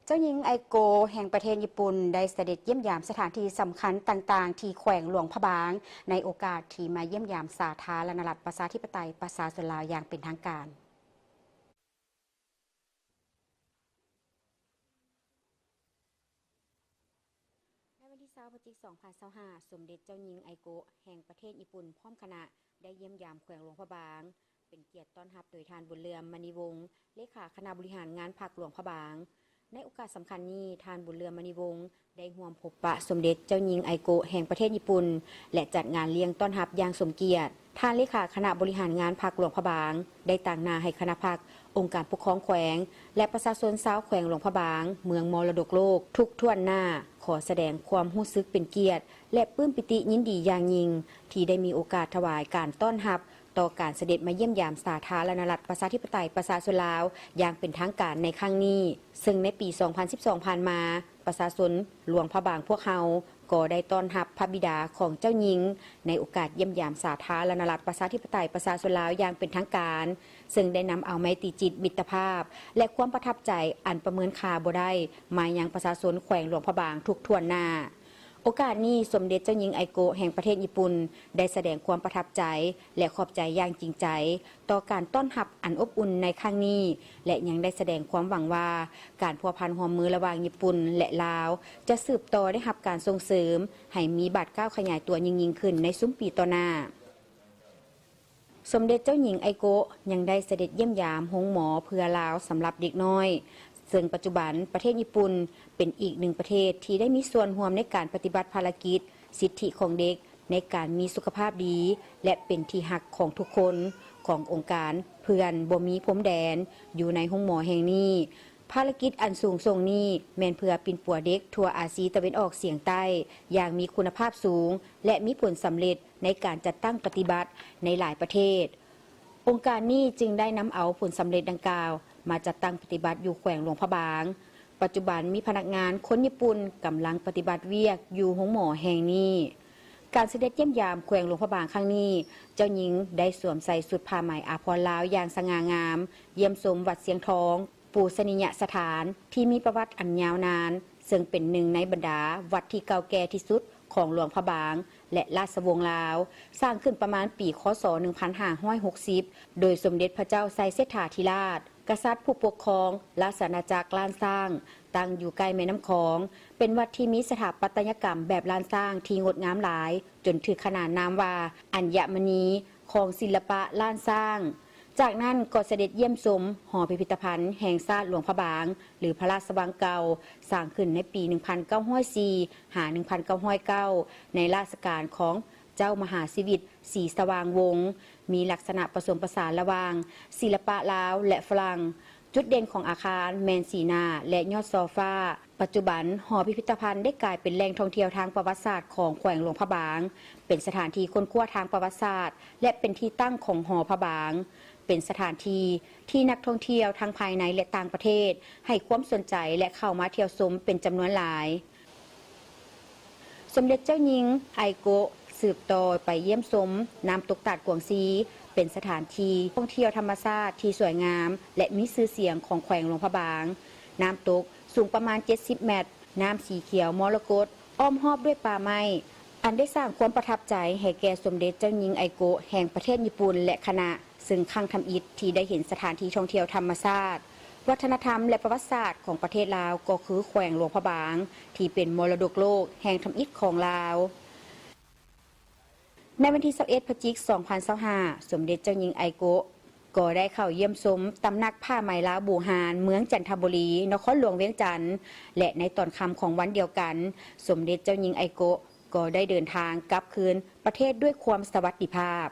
ເຈົ້າຍິງໄອໂກະແຫ່ງປະເທດຍີ່ປຸ່ນ ໄດ້ສະເດັດຢ້ຽມຢາມສະຖານທີ່ສຳຄັນຕ່າງໆ ທີ່ແຂວງຫຼວງພະບາງ ໃນໂອກາດທີ່ມາຢ້ຽມຢາມສາທາລະນະລັດ ປະຊາທິປະໄຕ ປະຊາຊົນລາວຢ່າງເປັນທາງການ. ໃນວັນທີຊາວ ພະຈິກ ສອງພັນຊາວຫ້າ ສົມເດັດເຈົ້າຍິງໄອໂກະແຫ່ງປະເທດຍີ່ປຸ່ນ ພ້ອມຄະນະ ໄດ້ຢ້ຽມຢາມແຂວງຫຼວງພະບາງ, ເປັນກຽດຕ້ອນຮັບໂດຍທ່ານ ບຸນເຫຼືອມ ມະນີວົງ ເລຂາຄະນະບໍລິຫານງານພັກຫຼວງພະບາງ. ໃນໂອກາດສຳຄັນນີ້, ທ່ານ ບຸນເຫຼືອມ ມະນີວົງ ໄດ້ຮ່ວມພົບປະສົມເດັດເຈົ້າຍິງໄອໂກະແຫ່ງປະເທດຍີ່ປຸ່ນ ແລະ ຈັດງານລ້ຽງຕ້ອນຮັບຢ່າງສົມກຽດ. ທ່ານເລຂາຄະນະບໍລິຫານງານພັກຫຼວງພະບາງ ໄດ້ຕາງໜ້າໃຫ້ຄະນະພັກ, ອົງການປົກຄອງແຂວງ ແລະ ປະຊາຊົນຊາວແຂວງຫຼວງພະບາງ ເມືອງມໍລະດົກໂລກ ທຸກຖ້ວນໜ້າ ຂໍສະແດງຄວາມຮູ້ສຶກເປັນກຽດ ແລະ ປຶ້ມປີຕິຍິນດີຢ່າງຍິ່ງ ທີ່ໄດ້ມີໂອກາດຖວາຍການຕ້ອນຮັບ ຕໍ່ການສະເດັດມາຢ້ຽມຢາມສາທາລະນະລັດ ປະຊາທິປະໄຕ ປະຊາຊົນລາວຢ່າງເປັນທາງການໃນຄັ້ງນີ້, ເຊິ່ງໃນປີສອງພັນສິບສອງຜ່ານມາ, ປະຊາຊົນຫຼວງພະບາງພວກເຮົາກໍໄດ້ຕ້ອນຮັບພະບິດາຂອງເຈົ້າຍິງ ໃນໂອກາດຢ້ຽມຢາມສາທາລະນະລັດ ປະຊາທິປະໄຕ ປະຊາຊົນລາວຢ່າງເປັນທາງການ, ເຊິ່ງໄດ້ນຳເອົາໄມຕີຈິດມິດຕະພາບ ແລະ ຄວາມປະທັບໃຈອັນປະເມີນຄ່າບໍ່ໄດ້ ມາຍັງປະຊາຊົນແຂວງຫຼວງພະບາງທຸກຖ້ວນໜ້າ. ໂອກາດນີ້, ສົມເດັດເຈົ້າຍິງໄອໂກະແຫ່ງປະເທດຍີ່ປຸ່ນ ໄດ້ສະແດງຄວາມປະທັບໃຈ ແລະ ຂອບໃຈຢ່າງຈິງໃຈ ຕໍ່ການຕ້ອນຮັບອັນອົບອຸ່ນໃນຄັ້ງນີ້ ແລະ ຍັງໄດ້ສະແດງຄວາມຫວັງວ່າ ການພົວພັນຮ່ວມມືລະຫວ່າງຍີ່ປຸ່ນ ແລະ ລາວ ຈະສືບຕໍ່ໄດ້ຮັບການສົ່ງເສີມ ໃຫ້ມີບາດກ້າວຂະຫຍາຍຕົວຍິ່ງໆຂຶ້ນໃນຊຸມປີຕໍ່ໜ້າ. ສົມເດັດເຈົ້າຍິງໄອໂກະຍັງໄດ້ສະເດັດຢ້ຽມຢາມໂຮງໝໍເພື່ອລາວສຳລັບເດັກນ້ອຍ, ເຊິ່ງປັດຈຸບັນປະເທດຍີ່ປຸ່ນເປັນອີກໜຶ່ງປະເທດທີ່ໄດ້ມີສ່ວນຮ່ວມໃນການປະຕິບັດພາລະກິດສິດທິຂອງເດັກໃນການມີສຸຂະພາບດີ ແລະ ເປັນທີ່ຮັກຂອງທຸກຄົນ ຂອງອົງການເພື່ອນບໍ່ມີພົມແດນ ຢູ່ໃນໂຮງໝໍແຫ່ງນີ້. ພາລະກິດອັນສູງສົ່ງນີ້ແມ່ນເພື່ອປິ່ນປົວເດັກທົ່ວອາຊີຕາເວັນອອກສຽງໃຕ້ຢ່າງມີຄຸນນະພາບສູງ ແລະ ມີຜົນສຳເລັດໃນການຈັດຕັ້ງປະຕິບັດໃນຫຼາຍປະເທດ. ອົງການນີ້ຈຶ່ງໄດ້ນຳເອົາຜົນສຳເລັດດັ່ງກ່າວມາຈັດຕັ້ງປະຕິບັດຢູ່ແຂວງຫຼວງພະບາງ. ປັດຈຸບັນມີພະນັກງານຄົນຍີ່ປຸ່ນກຳລັງປະຕິບັດວຽກຢູ່ໂຮງໝໍແຫ່ງນີ້. ການສະເດັດຢ້ຽມຢາມແຂວງຫຼວງພະບາງຄັ້ງນີ້, ເຈົ້າຍິງໄດ້ສວມໃສ່ຊຸດຜ້າໄໝອາພອນລາວຢ່າງສະຫງ່າງາມ, ຢ້ຽມຊົມວັດຊຽງທອງ ປູຊະນີຍະສະຖານທີ່ມີປະຫວັດອັນຍາວນານ, ເຊິ່ງເປັນໜຶ່ງໃນບັນດາວັດທີ່ເກົ່າແກ່ທີ່ສຸດຂອງຫຼວງພະບາງ ແລະ ລາຊະວົງລາວ, ສ້າງຂຶ້ນປະມານປີ ຄ.ສ. ໜຶ່ງພັນຫ້າຮ້ອຍຫົກສິບ ໂດຍສົມເດັດພະເຈົ້າໄຊເສດຖາທິລາດ, ກະສັດຜູ້ປົກຄອງລາຊະອານາຈັກລ້ານຊ້າງ, ຕັ້ງຢູ່ໃກ້ແມ່ນ້ຳຂອງ, ເປັນວັດທີ່ມີສະຖາປັດຕະຍະກຳແບບລ້ານຊ້າງທີ່ງົດງາມຫຼາຍ, ຈົນຖືກຂະໜານນາມວ່າ ອັນຍະມະນີ ຂອງສິລະປະລ້ານຊ້າງ. ຈາກນັ້ນກໍສະເດັດຢ້ຽມຊົມຫໍພິພິທະພັນແຫ່ງຊາດຫຼວງພະບາງ ຫຼື ພະລາຊະວັງເກົ່າ, ສ້າງຂຶ້ນໃນປີ ໜຶ່ງພັນເກົ້າຮ້ອຍສີ່ ຫາ ໜຶ່ງພັນເກົ້າຮ້ອຍເກົ້າ ໃນລາຊະການຂອງເຈົ້າມະຫາຊີວິດ ສີສະຫວ່າງວົງ, ມີລັກສະນະປະສົມປະສານລະຫວ່າງສິລະປະລາວ ແລະ ຝຣັ່ງ. ຈຸດເດັ່ນຂອງອາຄານແມ່ນສີໜ້າ ແລະ ຍອດຊໍຟາ. ປັດຈຸບັນ, ຫໍພິພິທະພັນໄດ້ກາຍເປັນແຫຼ່ງທ່ອງທ່ຽວທາງປະຫວັດສາດຂອງແຂວງຫຼວງພະບາງ, ເປັນສະຖານທີ່ຄົ້ນຄວ້າທາງປະຫວັດສາດ ແລະ ເປັນທີ່ຕັ້ງຂອງຫໍພະບາງ, ເປັນສະຖານທີ່ທີ່ນັກທ່ອງທ່ຽວທັງພາຍໃນ ແລະ ຕ່າງປະເທດໃຫ້ຄວາມສົນໃຈ ແລະ ເຂົ້າມາທ່ຽວຊົມເປັນຈຳນວນຫຼາຍ. ສົມເດັດເຈົ້າຍິງໄອໂກະ ສືບຕໍ່ໄປຢ້ຽມຊົມນ້ຳຕົກຕາດກວາງຊີ, ເປັນສະຖານທີ່ທ່ອງທ່ຽວທຳມະຊາດທີ່ສວຍງາມ ແລະ ມີຊື່ສຽງຂອງແຂວງຫຼວງພະບາງ. ນ້ຳຕົກສູງປະມານເຈັດສິບແມັດ, ນ້ຳສີຂຽວມໍລະກົດ, ອ້ອມຮອບດ້ວຍປ່າໄມ້, ອັນໄດ້ສ້າງຄວາມປະທັບໃຈໃຫ້ແກ່ສົມເດັດເຈົ້າຍິງໄອໂກະແຫ່ງປະເທດຍີ່ປຸ່ນ ແລະ ຄະນະ, ເຊິ່ງຄັ້ງທຳອິດທີ່ໄດ້ເຫັນສະຖານທີ່ທ່ອງທ່ຽວທຳມະຊາດ, ວັດທະນະທຳ ແລະ ປະຫວັດສາດຂອງປະເທດລາວ ກໍຄືແຂວງຫຼວງພະບາງ ທີ່ເປັນມໍລະດົກໂລກແຫ່ງທຳອິດຂອງລາວ. ໃນວັນທີຊາວເອັດ ພະຈິກ ສອງພັນຊາວຫ້າ ສົມເດັດເຈົ້າຍິງໄອໂກະ ກໍໄດ້ເຂົ້າຢ້ຽມຊົມຕຳໜັກຜ້າໄໝລາວບູຮານ ເມືອງຈັນທະບູລີ, ນະຄອນຫຼວງວຽງຈັນ ແລະ ໃນຕອນຄ່ຳຂອງວັນດຽວກັນ, ສົມເດັດເຈົ້າຍິງໄອໂກະ ກໍໄດ້ເດີນທາງກັບຄືນປະເທດດ້ວຍຄວາມສະຫວັດດີພາບ.